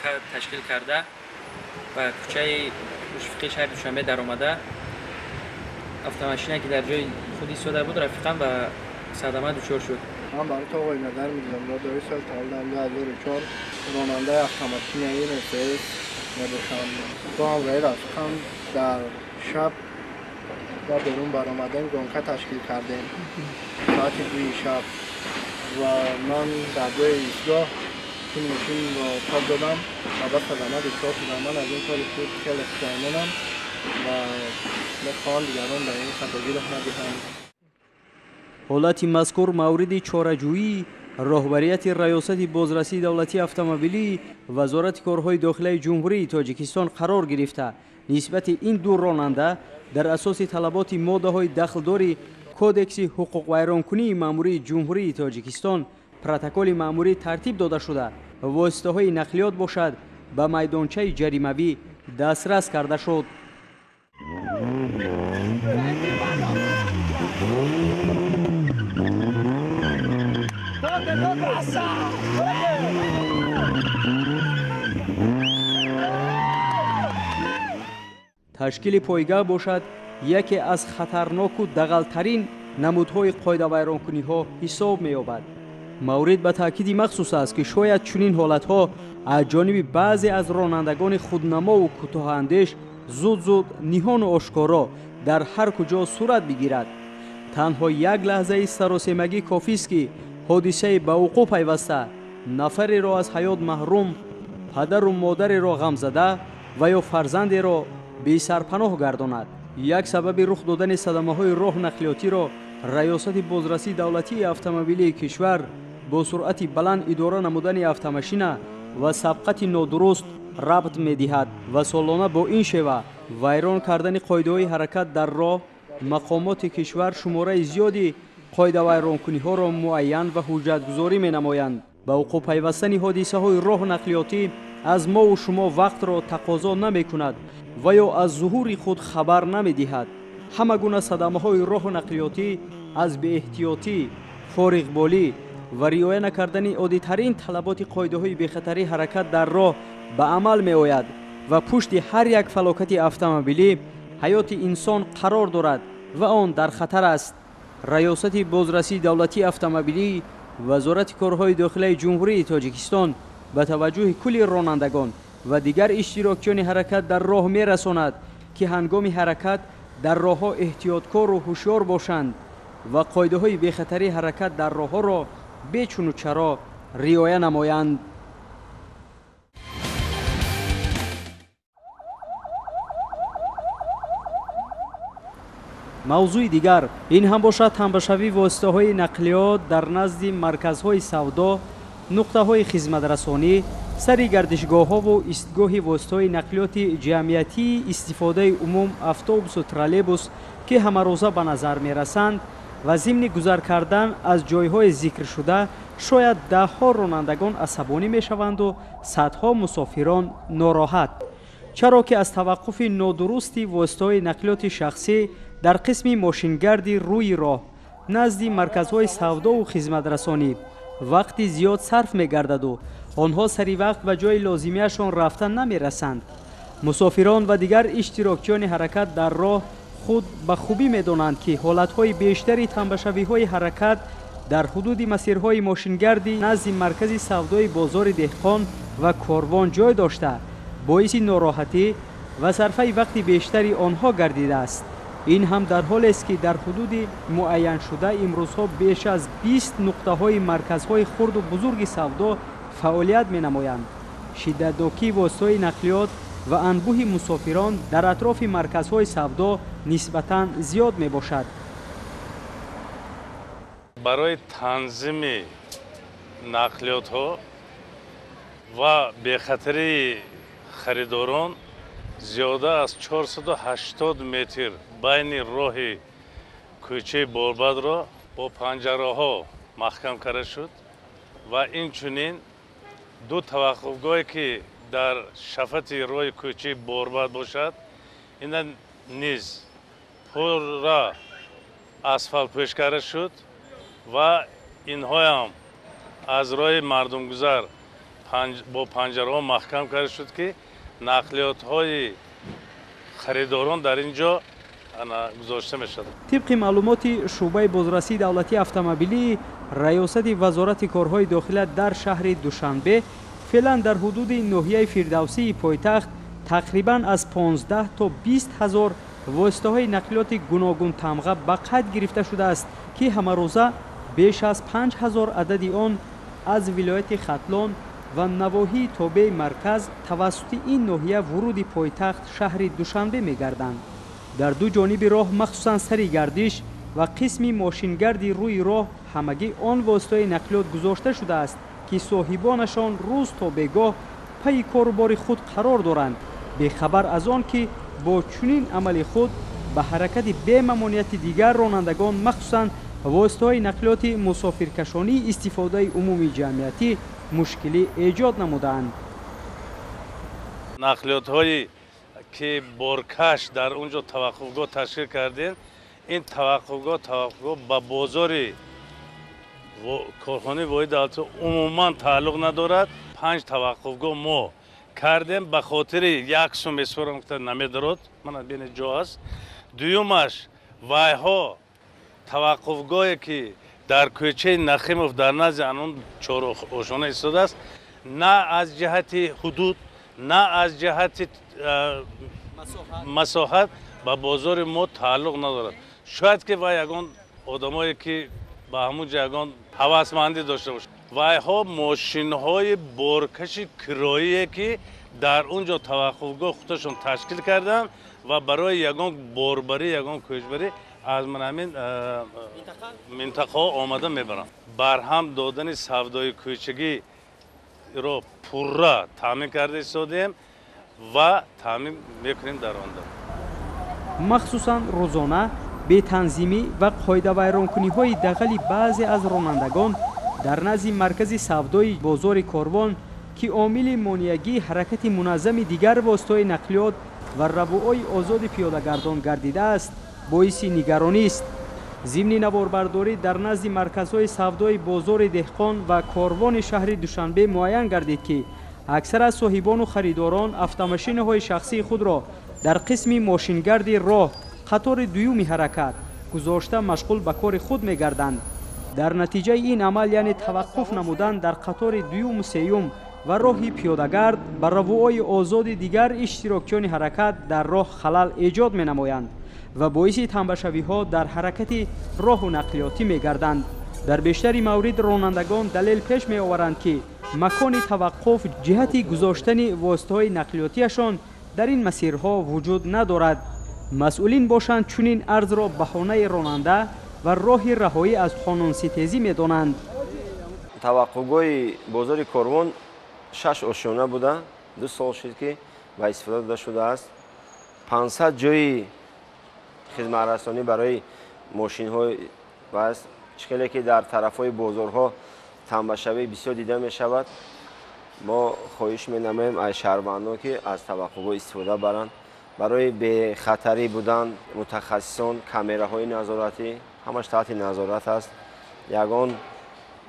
Гонка ташкил карда ба кӯчаи Мушфиқии шаҳри Душанбе даромада, автомошине ки дар ҷои худ истода буд, рафиқам ба садама дучор шуд. Ман барои то оғои назар мегузарам. Дои соли таваллудам 2004, ронандаи автомошинаи Мерседес мебошам. Бо ҳамроҳи рафиқам дар шаб ба берун баромадем, гонка ташкил кардем соати 2 шаб ва ман дар ҷои истгоҳ ин мошинро тоб додам ва ба садама дучор шудам. Ман аз ин кори худ хеле пушаймонам ва мехоҳам дигарон ба ин хатогӣ роҳ надиҳанд. Ҳолати мазкур мавриди чораҷӯии роҳбарияти Раёсати бозрасии давлатии автомобилии Вазорати корҳои дохилаи Ҷумҳурии Тоҷикистон қарор гирифта, нисбати ин ду ронанда дар асоси талаботи моддаҳои дахлдори Кодекси ҳуқуқвайронкунии маъмурии Ҷумҳурии Тоҷикистон протоколи маъмурӣ тартиб дода шуда, воситаҳои нақлиёт бошад ба майдончаи ҷаримавӣ дастрас карда шуд. Ташкили пойгоҳ бошад яке аз хатарноку дағалтарин намудҳои қоидавайронкуниҳо ҳисоб меёбад. Маврид ба таъкиди махсус аст, ки шояд чунин ҳолатҳо аз ҷониби баъзе аз ронандагони худнамову кӯтоҳандеш зуд-зуд ниҳону ошкоро дар ҳар куҷо сурат бигирад. Танҳо як лаҳзаи саросемагӣ кофист, ки ҳодисаи ба вуқӯъ пайваста нафареро аз ҳаёт маҳрум, падару модареро ғамзада ва ё фарзандеро бесарпаноҳ гардонад. Як сабаби рух додани садамаҳои роҳ нақлиётиро Раёсати бозрасии давлатии автомобилии кишвар бо суръати баланд идора намудани автомошина ва сабқати нодуруст рабт медиҳад ва солона бо ин шева вайрон кардани қоидаҳои ҳаракат дар роҳ мақомоти кишвар шумораи зиёди қоидавайронкуниҳоро муайян ва ҳуҷҷатгузорӣ менамоянд. Ба вуқӯъ пайвастани ҳодисаҳои роҳ нақлиётӣ аз мову шумо вақтро тақозо намекунад ва ё аз зуҳури худ хабар намедиҳад. Ҳама гуна садамаҳои роҳу нақлиётӣ аз беэҳтиётӣ, фориғболӣ ва риоя накардани оддитарин талаботи қоидаҳои бехатарии ҳаракат дар роҳ ба амал меояд ва пушти ҳар як фалокати автомобилӣ ҳаёти инсон қарор дорад ва он дар хатар аст. Раёсати бозрасии давлатии автомобилӣ Вазорати корҳои дохилаи Ҷумҳурии Тоҷикистон ба таваҷҷӯҳи кулли ронандагон ва дигар иштирокчиёни ҳаракат дар роҳ мерасонад, ки ҳангоми ҳаракат дар роҳҳо эҳтиёткору ҳушёр бошанд ва қоидаҳои бехатарии ҳаракат дар роҳҳоро бечуну чаро риоя намоянд. Мавзӯи дигар ин ҳам бошад тамбашавии воситаҳои нақлиёт дар назди марказҳои савдо, нуқтаҳои хизматрасонӣ, сари гардишгоҳҳову истгоҳи воситаҳои нақлиёти ҷамъиятии истифодаи умум, автобусу троллейбус, ки ҳамарӯза ба назар мерасанд ва зимни гузар кардан аз ҷойҳои зикршуда шояд даҳҳо ронандагон асабонӣ мешаванду садҳо мусофирон нороҳат, чаро ки аз таваққуфи нодурусти воситаҳои нақлиёти шахсӣ дар қисми мошингарди рӯи роҳ назди марказҳои савдову хизматрасонӣ вақти зиёд сарф мегардаду онҳо сари вақт ба ҷои лозимияшон рафта намерасанд. Мусофирон ва дигар иштирокчиёни ҳаракат дар роҳ худ ба хубӣ медонанд, ки ҳолатҳои бештари тамбашавиҳои ҳаракат дар ҳудуди масирҳои мошингарди назди маркази савдои бозори Деҳқон ва Корвон ҷой дошта, боиси нороҳатӣ ва сарфаи вақти бештари онҳо гардидааст. Ин ҳам дар ҳолест, ки дар ҳудуди муайяншуда имрӯзҳо беш аз 20 нуқтаҳои марказҳои хурду бузурги савдо фаъолият менамоянд. Шиддатнокии воситаҳои нақлиёт ва анбӯҳи мусофирон дар атрофи марказҳои савдо нисбатан зиёд мебошад. Барои танзими нақлиётҳо ва бехатарии харидорон зиёда аз 480 метр байни роҳи кӯчаи Борбадро бо панҷараҳо маҳкам карда шуд ва инчунин ду таваққуфгоҳе, ки дар шафати роҳи кӯчаи Борбад бошад, ина низ пурра асфалтпӯш карда шуд ва инҳоям аз роҳи мардумгузар Бо панҷараҳо маҳкам карда шуд, ки нақлиётҳои харидорон дар ин ҷо гузошта мешавад. Тибқи маълумоти шӯъбаи бозрасии давлатии автомобилии раёсати вазорати корҳои дохила дар шаҳри Душанбе, феълан дар ҳудуди ноҳияи Фирдавсии пойтахт тақрибан аз 15 то 20 ҳазор воситаҳои нақлиёти гуногунтамға ба қайд гирифта шудааст, ки ҳамарӯза беш аз 5 ҳазор адади он аз вилояти Хатлон ва навоҳии тобеи марказ тавассути ин ноҳия вуруди пойтахт шаҳри Душанбе мегарданд. Дар ду ҷониби роҳ, махсусан сари гардиш ва қисми мошингарди рӯи роҳ, ҳамагӣ он воситаҳои нақлиёт гузошта шудааст, ки соҳибонашон рӯз то бегоҳ пайи корубори худ қарор доранд, бехабар аз он ки бо чунин амали худ ба ҳаракати бемамониати дигар ронандагон, махсусан воситаҳои нақлиёти мусофиркашонии истифодаи умумии ҷамъиятӣ мушкилӣ эҷод намудаанд. Нақлиётҳое ки боркаш дар он ҷо таваққуфгоҳ ташкил кардем, ин таваққуфгоҳ ба бозори корхонаи воҳиди давлатӣ умуман тааллуқ надорад. 5 таваққуфгоҳ мо кардем ба хотири як сум меспорам гуфта намедарод, мана бинед ҷо аст. Дуюмаш, вайҳо таваққуфгоҳе ки дар кӯчаи Нахимов дар назди анон чорошона истодааст, на аз ҷиҳати ҳудуд, на аз ҷиҳати масоҳат ба бозори мо тааллуқ надорад. Шояд ки вай ягон одамое ки ба ҳамун ҷо ягон ҳавасмандӣ дошта бошад. Вайҳо мошинҳои боркаши кироие ки дар он ҷо таваққуфгоҳ худашон ташкил карданд ва барои ягон борбарӣ, ягон кӯчбарӣ аз ҳамин минтақаҳо омада мебаранд. Барҳам додани савдои кӯчагиро пурра таъмин карда истодем ва таъмин мекунем дар оянда. Махсусан рӯзона бетанзимӣ ва қоидавайронкуниҳои дағали баъзе аз ронандагон дар назди маркази савдои бозори Корвон, ки омили монеагии ҳаракати муназзами дигар воситаҳои нақлиёт ва равуои озоди пиёдагардон гардидааст, боиси нигаронист. Зимни наворбардорӣ дар назди марказҳои савдои бозори Деҳқон ва Корвони шаҳри Душанбе муайян гардид, ки аксар аз соҳибону харидорон автомошинаҳои шахсии худро дар қисми мошингарди роҳ қатори дуюми ҳаракат гузошта машғул ба кори худ мегарданд. Дар натиҷаи ин амал, яъне таваққуф намудан дар қатори дуюму сеюм ва роҳи пиёдагард, ба равуои озоди дигар иштирокчиёни ҳаракат дар роҳ халал эҷод менамоянд ва боиси тамбашавиҳо дар ҳаракати роҳу нақлиётӣ мегарданд. Дар бештари маврид ронандагон далел пеш меоваранд, ки макони таваққуф ҷиҳати гузоштани воситаҳои нақлиётиашон дар ин масирҳо вуҷуд надорад. Масъулин бошанд чунин арзро баҳонаи ронанда ва роҳи раҳоӣ аз қонунситезӣ медонанд. Таваққуфгоҳи бозори Корвон 6 ошёна буда, 2 сол шуд ки ба истифода дода шудааст. 500 ҷои хизматрасонӣ барои мошинҳо аст. Чӣ хеле ки дар тарафҳои бозорҳо тамбашавӣ бисёр дида мешавад, мо хоҳиш менамоем аз шаҳрвандон, ки аз таваққуфгоҳ истифода баранд. Барои бехатарӣ будан мутахассисон, камераҳои назоратӣ ҳамаш таҳти назорат аст. Ягон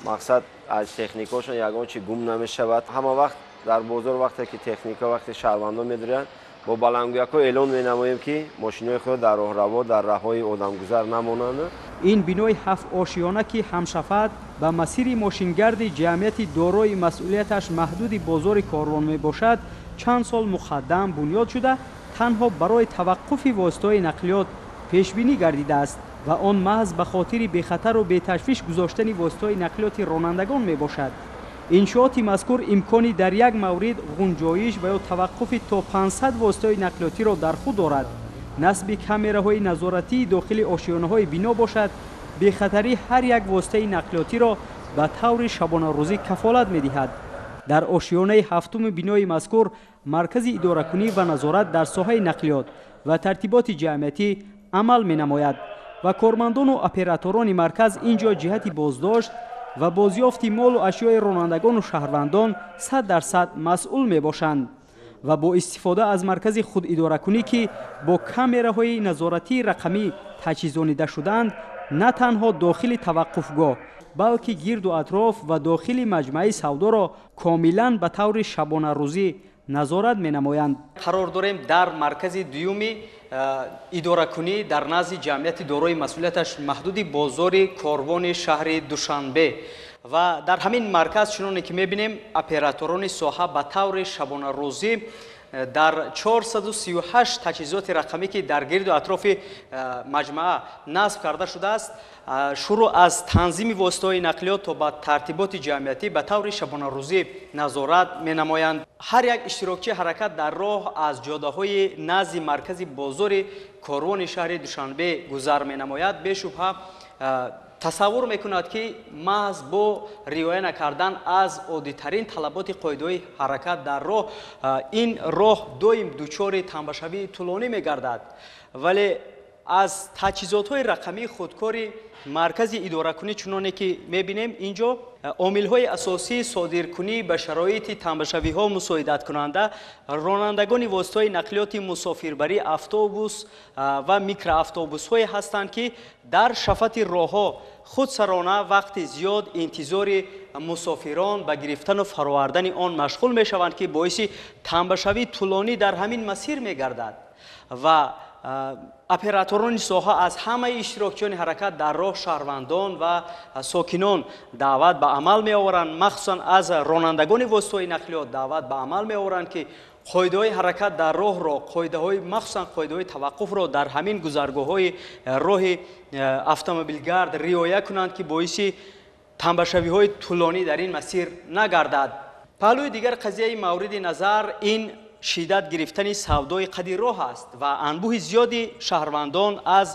мақсад аз техникаҳошон ягон чи гум намешавад. Ҳама вақт дар бозор вақте ки техника, вақте шаҳрвандон медоранд, бо баландгӯякҳо эълон менамоем, ки мошинҳои худро дар роҳраво, дар раҳҳои одамгузар намонанд. Ин бинои ҳафтошиёна, ки ҳамшафат ба масири мошингарди ҷамъияти дорои масъулияташ маҳдуди бозори Корвон мебошад, чанд сол муқаддам бунёд шуда, танҳо барои таваққуфи воситаҳои нақлиёт пешбинӣ гардидааст ва он маҳз ба хотири бехатару беташвиш гузоштани воситаҳои нақлиёти ронандагон мебошад. Иншооти мазкур имкони дар як маврид ғунҷоиш ва ё таваққуфи то 500 воситаҳои нақлиётиро дар худ дорад. Насби камераҳои назоратии дохили ошёнаҳои бино бошад, бехатарии ҳар як воситаи нақлиётиро ба таври шабонарӯзӣ кафолат медиҳад. Дар ошёнаи ҳафтуми бинои мазкур маркази идоракунӣ ва назорат дар соҳаи нақлиёт ва тартиботи ҷамъиятӣ амал менамояд ва кормандону операторони марказ ин ҷо ҷиҳати боздошт ва бозёфти молу ашёи ронандагону шаҳрвандон 100% масъул мебошанд ва бо истифода аз маркази худидоракунӣ, ки бо камераҳои назоратии рақамӣ таҷҳизонида шудаанд, На танҳо дохили таваққуфгоҳ, балки гирду атроф ва дохили маҷмӯаи савдоро комилан ба таври шабонарӯзӣ назорат менамоянд. Қарор дорем дар маркази дуюми идоракунӣ дар назди ҷамъияти дорои масъулияташ маҳдуди бозори Корвони шаҳри Душанбе ва дар ҳамин марказ, чуноне ки мебинем, операторони соҳа ба таври шабонарӯзӣ дар 438 таҷҳизоти рақамӣ, ки дар гирду атрофи маҷмаа насб карда шудааст, шурӯъ аз танзими воситаҳои нақлиёт то ба тартиботи ҷамъиятӣ ба таври шабонарӯзӣ назорат менамоянд. Ҳар як иштирокчии ҳаракат дар роҳ аз ҷодаҳои назди маркази бозори Корвони шаҳри Душанбе гузар менамояд. Бешубҳа, тасаввур мекунад, ки маҳз бо риоя накардан аз оддитарин талаботи қоидаҳои ҳаракат дар роҳ ин роҳ доим дучори тамбашавии тӯлонӣ мегардад. Вале аз таҷҳизотҳои рақамии худкори маркази идоракунӣ, чуноне ки мебинем, ин ҷо омилҳои асосии содиркунӣ ба шароити тамбашавиҳо мусоидаткунанда ронандагони воситаҳои нақлиёти мусофирбарӣ, автобус ва микроавтобусҳое ҳастанд, ки дар шафати роҳҳо худсарона вақти зиёд интизори мусофирон ба гирифтану фаровардани он машғул мешаванд, ки боиси тамбашавии тӯлонӣ дар ҳамин масир мегардад. Ва операторони соҳа аз ҳамаи иштирокчиёни ҳаракат дар роҳ, шаҳрвандон ва сокинон даъват ба амал меоваранд, махсусан аз ронандагони воситаҳои нақлиёт даъват ба амал меоваранд, ки қоидаҳои ҳаракат дар роҳро, қоидаҳои, махсусан қоидаҳои таваққуфро дар ҳамин гузаргоҳҳои роҳи автомобилгард риоя кунанд, ки боиси тамбашавиҳои тӯлонӣ дар ин масир нагардад. Паҳлӯи дигар қазияи мавриди назар ин шиддат гирифтани савдои қади роҳ аст ва анбӯҳи зиёди шаҳрвандон аз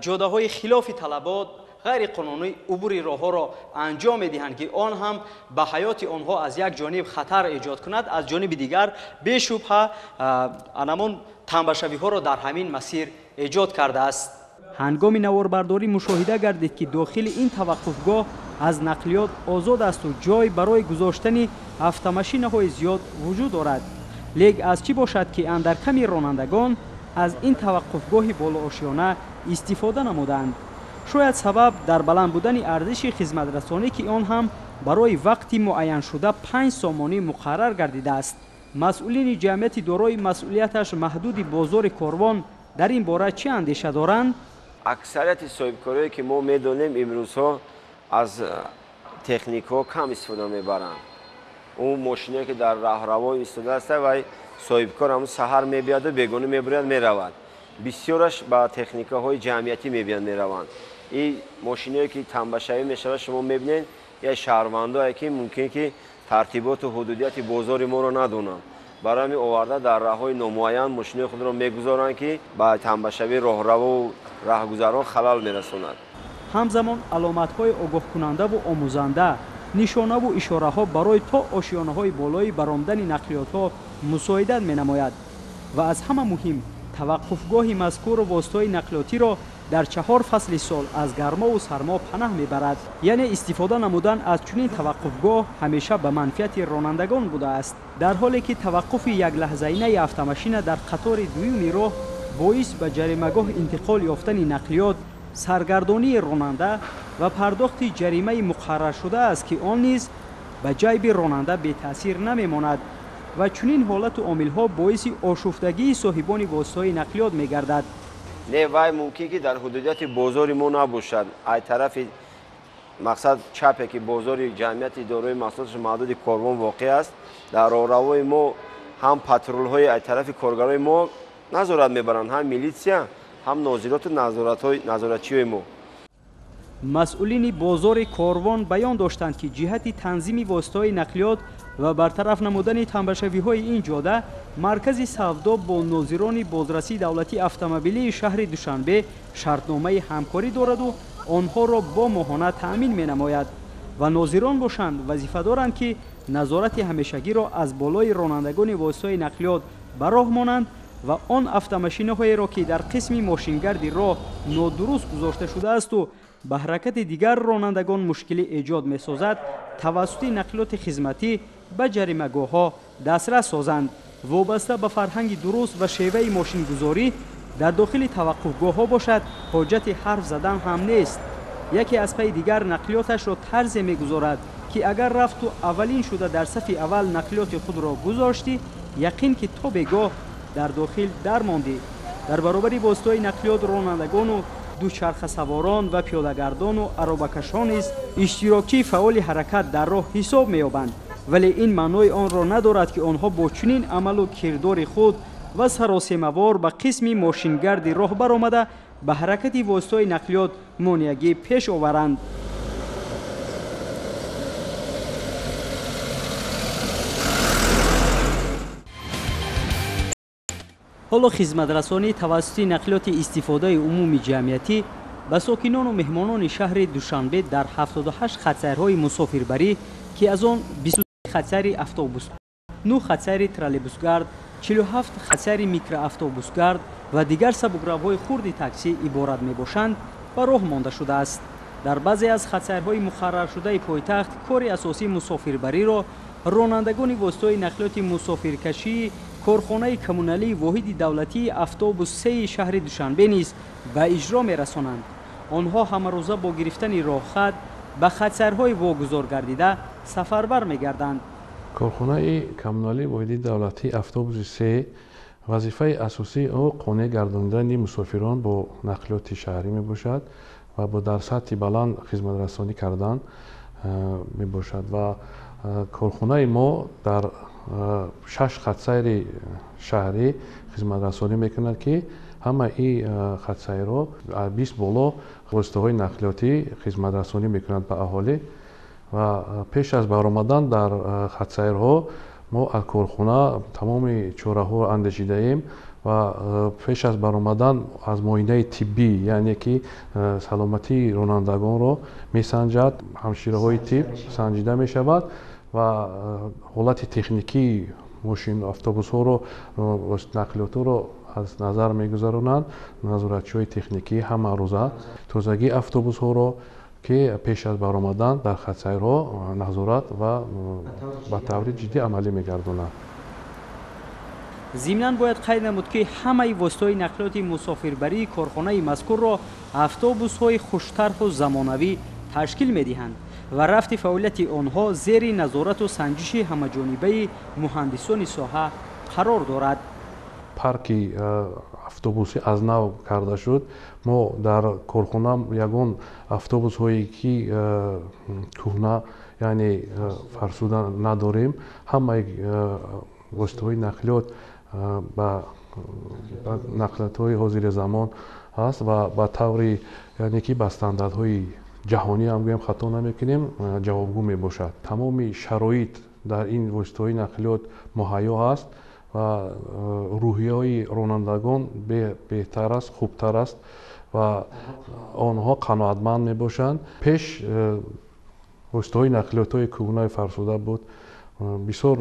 ҷодаҳои хилофи талабот ғайриқонунӣ убури роҳҳоро анҷом медиҳанд, ки он ҳам ба ҳаёти онҳо аз як ҷониб хатар эҷод кунад, аз ҷониби дигар бешубҳа анамон тамбашавиҳоро дар ҳамин масир эҷод кардааст. Ҳангоми наворбардорӣ мушоҳида гардид, ки дохили ин таваққуфгоҳ аз нақлиёт озод асту ҷой барои гузоштани автомашинаҳои зиёд вуҷуд дорад. Лек аз чӣ бошад, ки андарками ронандагон аз ин таваққуфгоҳи болоошёна истифода намуданд? Шояд сабаб дар баланд будани арзиши хизматрасонӣ, ки он ҳам барои вақти муайяншуда 5 сомонӣ муқаррар гардидааст. Масъулини ҷамъияти дорои масъулияташ маҳдуди бозори Корвон дар ин бора чӣ андеша доранд? Аксарияти соҳибкорое, ки мо медонем, имрӯзҳо аз техникаҳо кам истифода мебаранд. Ӯ мошиное, ки дар раҳраво истода аст, вай соҳибкор ҳамун саҳар мебиёду бегонӣ мебуряд, меравад. Бисёраш ба техникаҳои ҷамъиятӣ мебиёнд, мераванд. И мошиное, ки тамбашавӣ мешавад, шумо мебинед, як шаҳрвандое, ки мумкин ки тартиботу ҳудудияти бозори моро надонанд, барои ҳамин оварда дар раҳҳои номуайян мошинои худро мегузоранд, ки ба тамбашавии роҳраву раҳгузарон халал мерасонад. Ҳамзамон аломатҳои огоҳкунандаву омӯзанда, нишонаву ишораҳо барои то ошёнаҳои болои баромадани нақлиётҳо мусоидат менамояд ва аз ҳама муҳим, таваққуфгоҳи мазкур воситаҳои нақлиётиро дар чаҳор фасли сол аз гармову сармо панаҳ мебарад. Яъне истифода намудан аз чунин таваққуфгоҳ ҳамеша ба манфиати ронандагон будааст, дар ҳоле ки таваққуфи яклаҳзаинаи автомашина дар қатори дуюми роҳ боис ба ҷаримагоҳ интиқол ёфтани нақлиёт, саргардонии ронанда ва пардохти ҷаримаи муқарраршуда аст, ки он низ ба ҷайби ронанда бетаъсир намемонад. Ва чунин ҳолату омилҳо боиси ошуфтагии соҳибони воситаҳои нақлиёт мегардад. Не, вай мумкин ки дар ҳудудияти бозори мо набошад. Ай тарафи мақсад чапе, ки бозори ҷамъияти дорои маҳсулоташ маҳдуди Корвон воқеъ аст, дар роҳравои мо ҳам патрулҳои ай тарафи коргарои мо назорат мебаранд, ҳам милитсия, ҳам нозироту назоратчиҳои мо. Масъулини бозори Корвон баён доштанд, ки ҷиҳати танзими воситаҳои нақлиёт ва бартараф намудани тамбашавиҳои ин ҷода маркази савдо бо нозирони бозрасии давлатии автомобилии шаҳри Душанбе шартномаи ҳамкорӣ дораду онҳоро бо моҳона таъмин менамояд ва нозирон бошанд, вазифа доранд, ки назорати ҳамешагиро аз болои ронандагони воситаҳои нақлиёт ба роҳ монанд ва он автомашинаҳоеро, ки дар қисми мошингарди роҳ нодуруст гузошта шудаасту ба ҳаракати дигар ронандагон мушкилӣ эҷод месозад, тавассути нақлиёти хизматӣ ба ҷаримагоҳҳо дастрас созанд. Вобаста ба фарҳанги дуруст ва шеваи мошингузорӣ Дар дохили таваққуфгоҳҳо бошад, ҳоҷати ҳарф задан ҳам нест. Яке аз пайи дигар нақлиёташро тарзе мегузорад, ки агар рафту аввалин шуда дар сафи аввал нақлиёти худро гузоштӣ, яқин ки то бегоҳ дар дохил дармондӣ. Дар баробари воситаҳои нақлиёт ронандагону дучархасаворон ва пиёдагардону аробакашон низ иштирокчии фаъоли ҳаракат дар роҳ ҳисоб меёбанд. Вале ин маънои онро надорад, ки онҳо бо чунин амалу кирдори худ ва саросемавор ба қисми мошингарди роҳ баромада ба ҳаракати воситаҳои нақлиёт монеагӣ пеш оваранд. Ҳоло хизматрасонӣ тавассути нақлиёти истифодаи умуми ҷамъиятӣ ба сокинону меҳмонони шаҳри Душанбе дар 78 хатсайрҳои мусофирбарӣ, ки аз он 23 хатсайри автобус, 9 хатсайри троллейбусгард, 47 хатсайри микроавтобусгард ва дигар сабукравҳои хурди таксӣ иборат мебошанд, ба роҳ монда шудааст. Дар баъзе аз хатсайрҳои муқарраршудаи пойтахт кори асосии мусофирбариро ронандагони воситаҳои нақлиёти мусофиркашии корхонаи коммуналии воҳиди давлатии автобус сеи шаҳри Душанбе низ ба иҷро мерасонанд. Онҳо ҳамарӯза бо гирифтани роҳхат ба хатсайрҳои вогузор гардида сафарбар мегарданд. Корхонаи коммуналии воҳиди давлатии автобуси се вазифаи асосии ӯ қонеъ гардонидани мусофирон бо нақлиёти шаҳрӣ мебошад ва бо дар сатҳи баланд хизматрасонӣ кардан мебошад. Ва корхонаи мо дар 6 хатсайри шаҳрӣ хизматрасонӣ мекунад, ки ҳамаи хатсайрҳо 20 боло воситаҳои нақлиётӣ хизматрасонӣ мекунанд ба аҳолӣ. Ва пеш аз баромадан дар хатсайрҳо мо аз корхона тамоми чораҳоро андешидаем ва пеш аз баромадан аз муоинаи тиббӣ, яъне ки саломатии ронандагонро месанҷад, ҳамшираҳои тиб санҷида мешавад ва ҳолати техникии мошин автобусҳоро, нақлиётҳоро аз назар мегузаронанд. Назоратчиҳои техникӣ ҳамарӯза тозагии автобусҳоро, ки пеш аз баромадан дар хатсайрҳо назорат ва ба таври ҷиддӣ амалӣ мегардонанд. Зимнан бояд қайд намуд, ки ҳамаи воситаҳои нақлиёти мусофирбарии корхонаи мазкурро автобусҳои хуштарҳу замонавӣ ташкил медиҳанд ва рафти фаъолияти онҳо зери назорату санҷиши ҳамаҷонибаи муҳандисони соҳа қарор дорад. Парки автобусӣ аз нав карда шуд. Мо дар корхона ягон автобусҳое ки кӯҳна, яъне фарсуда надорем. Ҳамаи воситаҳои нақлиёт ба нақлиётҳои ҳозири замон ҳаст ва ба таври, яъне ки ба стандартҳои ҷаҳонӣ ҳам гӯем хато намекунем, ҷавобгӯ мебошад. Тамоми шароит дар ин воситаҳои нақлиёт муҳайё ҳаст ва рӯҳияҳои ронандагон беҳтар аст, хубтар аст ва онҳо қаноатманд мебошанд. Пеш воситаҳои нақлиётҳои кӯҳнаи фарсуда буд, бисёр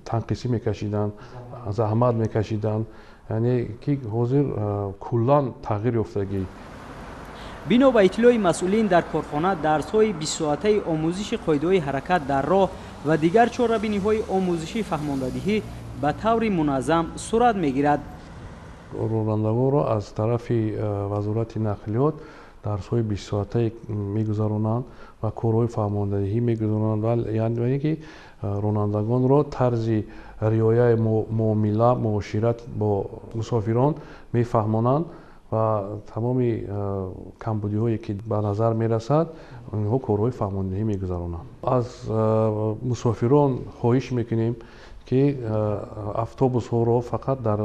танқисӣ мекашиданд, заҳмат мекашиданд, яъне ки ҳозир куллан тағйир ёфтагӣ. Бино ба иттилои масъулин, дар корхона дарсҳои 20-соатаи омӯзиши қоидаҳои ҳаракат дар роҳ ва дигар чорабиниҳои омӯзишӣ фаҳмондадиҳӣ ба таври муназзам сурат мегирад. Ронандагонро аз тарафи вазорати нақлиёт дарсҳои 20-соатаи мегузаронанд ва корҳои фаҳмондадиҳӣ мегузаронанд, яъне ки ронандагонро тарзи риояи муомила, муошират бо мусофирон мефаҳмонанд ва тамоми камбудиҳое ки ба назар мерасад, онҳо корҳои фаҳмондадиҳӣ мегузаронанд. Аз мусофирон хоҳиш мекунем, ки автобусҳоро фақат дар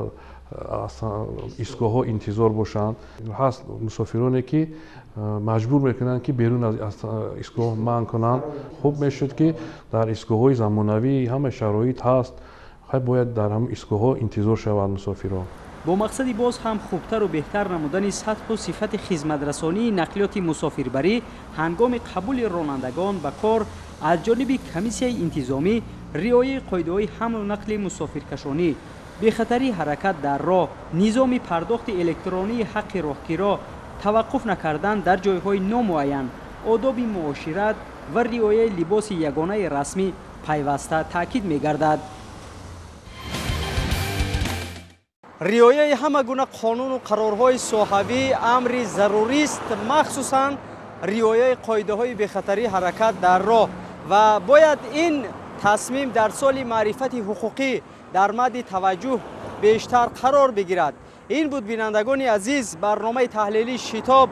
истгоҳҳо интизор бошанд. Ҳаст мусофироне ки маҷбур мекунанд, ки берун аз истгоҳ манъ кунанд. Хуб мешуд, ки дар истгоҳҳои замонавӣ ҳама шароит ҳаст, бояд дар ҳамин истгоҳҳо интизор шаванд мусофирон. Бо мақсади боз ҳам хубтару беҳтар намудани сатҳу сифати хизматрасонии нақлиёти мусофирбарӣ ҳангоми қабули ронандагон ба кор аз ҷониби комиссияи интизомӣ риояи қоидаҳои ҳамлу нақли мусофиркашонӣ, бехатарии ҳаракат дар роҳ, низоми пардохти электронии ҳаққи роҳкиро, таваққуф накардан дар ҷойҳои номуайян, одоби муошират ва риояи либоси ягонаи расмӣ пайваста таъкид мегардад. Риояи ҳама гуна қонуну қарорҳои соҳавӣ амри зарурист, махсусан риояи қоидаҳои бехатарии ҳаракат дар роҳ. Ва бояд ин тасмим дар соли маърифати ҳуқуқӣ дар мадди таваҷҷӯҳ бештар қарор бигирад. Ин буд, бинандагони азиз, барномаи таҳлилии «Шитоб».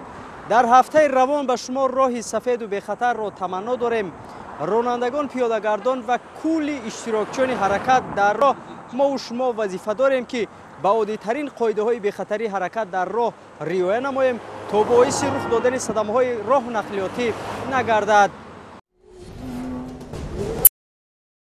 Дар ҳафтаи равон ба шумо роҳи сафеду бехатарро таманно дорем. Ронандагон, пиёдагардон ва кулли иштирокчиёни ҳаракат дар роҳ, мову шумо вазифа дорем, ки ба оддитарин қоидаҳои бехатарии ҳаракат дар роҳ риоя намоем, то боиси рух додани садамаҳои роҳ нақлиётӣ нагардад.